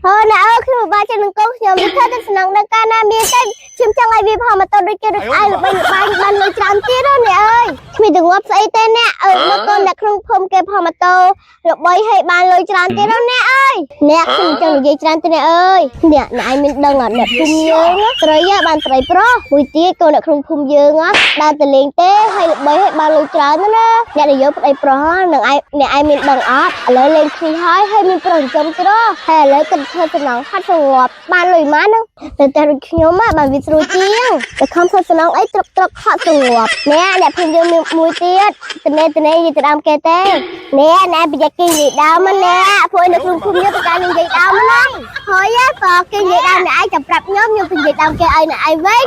អឺអ្នកអើយខ្ញុំពិបាកចិត្តនឹងកូនខ្ញុំវាធ្វើតែសំណងដល់ការណាមានតែខ្ញុំចង់ឲ្យវាផលម៉ូតូដូចគេដូចឯងល្បីល្បាញបានលុយច្រើនទៀតណាអ្នកអើយគ្មានទៅងាប់ស្អីទេអ្នកអើយមកកូនអ្នកក្នុងភូមិគេផលម៉ូតូល្បីឲ្យបានលុយច្រើនទៀតណាអ្នកអើយអ្នកខ្ញុំចង់និយាយច្រើនទេអ្នកអើយអ្នកអ្នកឯងមានដឹងអត់អ្នកភូមិយើងត្រីបានត្រីប្រុសមួយទៀតកូនអ្នកក្នុងភូមិយើងដើរទៅលេងទេហើយល្បីឲ្យបានលុយច្រើនណាអ្នកនយោប្តីប្រុសនឹងឯងអ្នកឯងមានដឹងអត់ឥឡូវលេងគ្នាហើយហើយមានប្រុសចិញ្ចឹមទៀតហើយឥឡូវគិតធ្វើសំណងហាត់សងាប់បានលុយម៉ាហ្នឹងតែតែដូចខ្ញុំបានវាស្រួលជាងតែខំធ្វើសំណងអីត្រុកត្រុកហត់សងាប់អ្នកអ្នកភូមិយើងមានមួយទៀតតនេតនេនិយាយទៅដើមគេទេអ្នកអ្នកប្រយ័ត្នគេនិយាយដើមណាព្រោះនៅក្នុងភូមិយើងប្រការនិយាយដើមណាហើយបើគេនិយាយដើមអ្នកឯងចាំប្រាប់ខ្ញុំខ្ញុំទៅនិយាយដើមគេឲ្យអ្នកឯងវិញ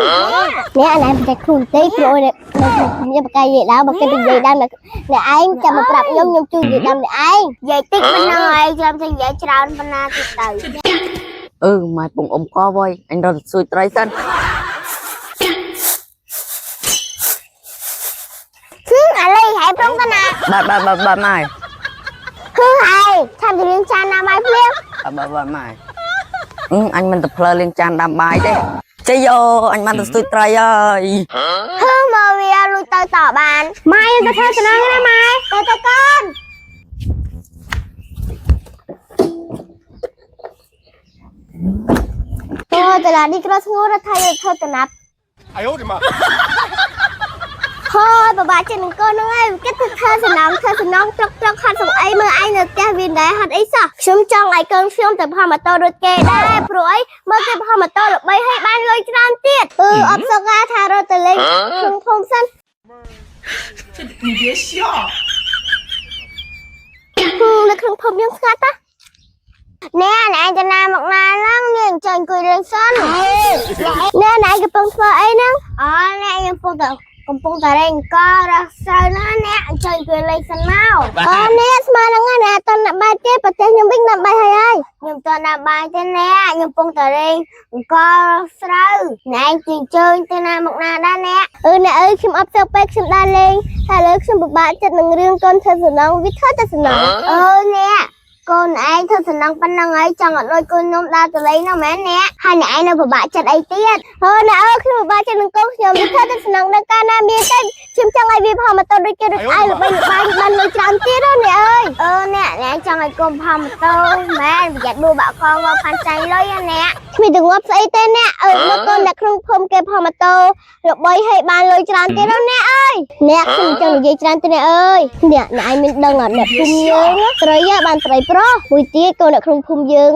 អ្នកអ្នកប្រយ័ត្នខ្លួនទេព្រោះនៅក្នុងភូមិយើងប្រការនិយាយដើមបើគេទៅនិយាយដើមអ្នកឯងចាំមកប្រាប់ខ្ញុំខ្ញុំជួយនិយាយដើមអ្នកឯង និយាយតិចប៉ុណ្ណឹងហើយចាំតែនិយាយច្រើនប៉ុណ្ណាទៀតទៅ អឺម៉ែពងអ៊ំកវយអញរត់ទៅសួយត្រីសិន ហឹមអាលីហើយព្រមកណា បាទបាទបាទបាទម៉ែ ហឹមហើយឆាប់ទៅរៀនចានណាបាយភ្លាម បាទបាទបាទម៉ែអឺអញមិនទៅផ្លើលាងចានដាំបាយទេជ័យយោអញបានទៅសួយត្រីហើយ ហឹមមកវាលួចទៅតបាន ម៉ែខ្ញុំទៅធ្វើសំណងណាម៉ែ ទៅទៅកូន អូតឡានេះក្រស្ងួរថៃធ្វើតំណាប់ 哎呦我的妈！ ហើយបបាចិត្តនឹងកូនហ្នឹងឯងគេធ្វើធ្វើសំណងធ្វើសំណងត្រុកត្រុកហត់សំអីមើលឯងនៅផ្ទះវាមិនដែរហត់អីសោះខ្ញុំចង់ឲ្យកូនខ្ញុំទៅផលម៉ូតូដូចគេដែរព្រោះអីមើលគេផលម៉ូតូល្បីឲ្យបានលុយច្រើនទៀតអឺអត់សុខថារត់ទៅលេងក្នុងភូមិសិន 这你别笑。 នៅក្នុងភូមិយើងស្ងាត់តា ណែណែទៅណាមកណាឡើងនេះអញ្ជើញអង្គុយលេងសិន ណែណែកំពុងធ្វើអីហ្នឹង អូណែខ្ញុំកំពុងតែរែងករកស្រូវណាណែអញ្ជើញអង្គុយលេងសិនមក អូណែស្មើនឹងណាតនបាយទេប្រទេសខ្ញុំវិញដល់បាយហើយហើយ ខ្ញុំតណាបាយទេណែខ្ញុំកំពុងតែរែងករកស្រូវណែអញ្ជើញទៅណាមកណាដែរណែ អឺអ្នកអើយខ្ញុំអត់ទៅពេកខ្ញុំដើរលេងតែឥឡូវខ្ញុំពិបាកចិត្តនឹងរឿងកូនធ្វើសំណងវាធ្វើតែសំណង អឺណែកូនឯងធ្វើសំណងប៉ុណ្ណឹងហើយចង់ឲ្យដូចកូនខ្ញុំដើរទៅលេងនោះមែនណែហើយអ្នកឯងនៅពិបាកចិត្តអីទៀត អឺអ្នកអើយខ្ញុំពិបាកចិត្តនឹងកូនខ្ញុំវាធ្វើតែសំណងដល់ការណាមានតែខ្ញុំចង់ឲ្យវាផលម៉ូតូដូចគេដូចឯងល្បីល្បាញបានលុយច្រើនទៀតណាអ្នកអើយ អឺណែអ្នកចង់ឲ្យកូនផលម៉ូតូមែនប្រយ័ត្នដួលបាក់កងមកផាន់ចាញ់លុយណាអ្នក គ្មានទៅងាប់ស្អីទេអ្នកអើយមើលកូនអ្នកក្នុងភូមិគេផលម៉ូតូល្បីឲ្យបានលុយច្រើនទៀតណាអ្នកអើយអ្នកខ្ញុំចង់និយាយច្រើនទេអ្នកអើយអ្នកអ្នកឯងមានដឹងអត់អ្នកភូមិយើងត្រីបានត្រីប្រុសមួយទៀតកូនអ្នកក្នុងភូមិយើង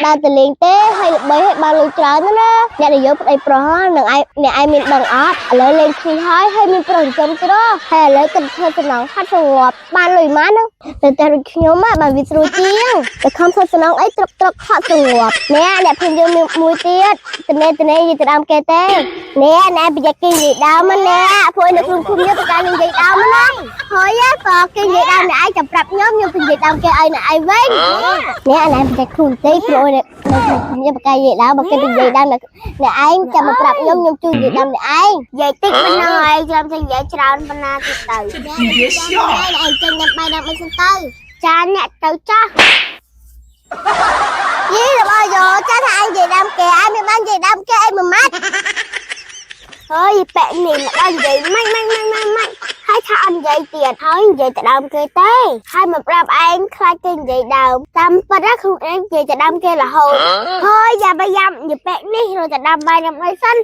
ដើរទៅលេងទេហើយល្បីឲ្យបានលុយច្រើនណាអ្នកនយោប្តីប្រុសនឹងឯងអ្នកឯងមានដឹងអត់ឥឡូវលេងគ្នាហើយហើយមានប្រុសចិញ្ចឹមទៀតហើយឥឡូវគិតធ្វើសំណងហាត់សងាប់បានលុយម៉ាហ្នឹងតែតែដូចខ្ញុំបានវាស្រួលជាងតែខំធ្វើសំណងអីត្រុកត្រុកហត់សងាប់អ្នកអ្នកភូមិយើងមានមួយទៀតតនេតនេនិយាយទៅដើមគេទេអ្នកអ្នកប្រយ័ត្នគេនិយាយដើមណាព្រោះនៅក្នុងភូមិយើងប្រការនិយាយដើមណាហើយបើគេនិយាយដើមអ្នកឯងចាំប្រាប់ខ្ញុំខ្ញុំទៅនិយាយដើមគេឲ្យអ្នកឯងវិញអ្នកអ្នកប្រយ័ត្នខ្លួនទេព្រោះនៅក្នុងភូមិយើងប្រការនិយាយដើមបើគេទៅនិយាយដើមអ្នកឯងចាំមកប្រាប់ខ្ញុំខ្ញុំជួយនិយាយដើមអ្នកឯង និយាយតិចប៉ុណ្ណឹងហើយចាំតែនិយាយច្រើនប៉ុណ្ណាទៀតទៅ 这你别笑。 ឯងចេញដើម្បីដើម្បីសិនទៅ ចាអ្នកទៅចាស់ យីរបស់យោចាថាឯងនិយាយដើមគេឯងមានបាននិយាយដើមគេឯងមួយម៉ាត់ ហើយប៉ែនេះមកដល់និយាយម៉ាច់ម៉ាច់ម៉ាច់ម៉ាច់ម៉ាច់ហើយថាអត់និយាយទៀតហើយនិយាយទៅដើមគេទេហើយមកប្រាប់ឯងខ្លាចគេនិយាយដើមតាមពិតណាខ្លួនឯងនិយាយទៅដើមគេរហូតហើយយ៉ាបាយ៉ាំនិយាយប៉ែនេះរត់ទៅដើមបាយដើម្បីសិន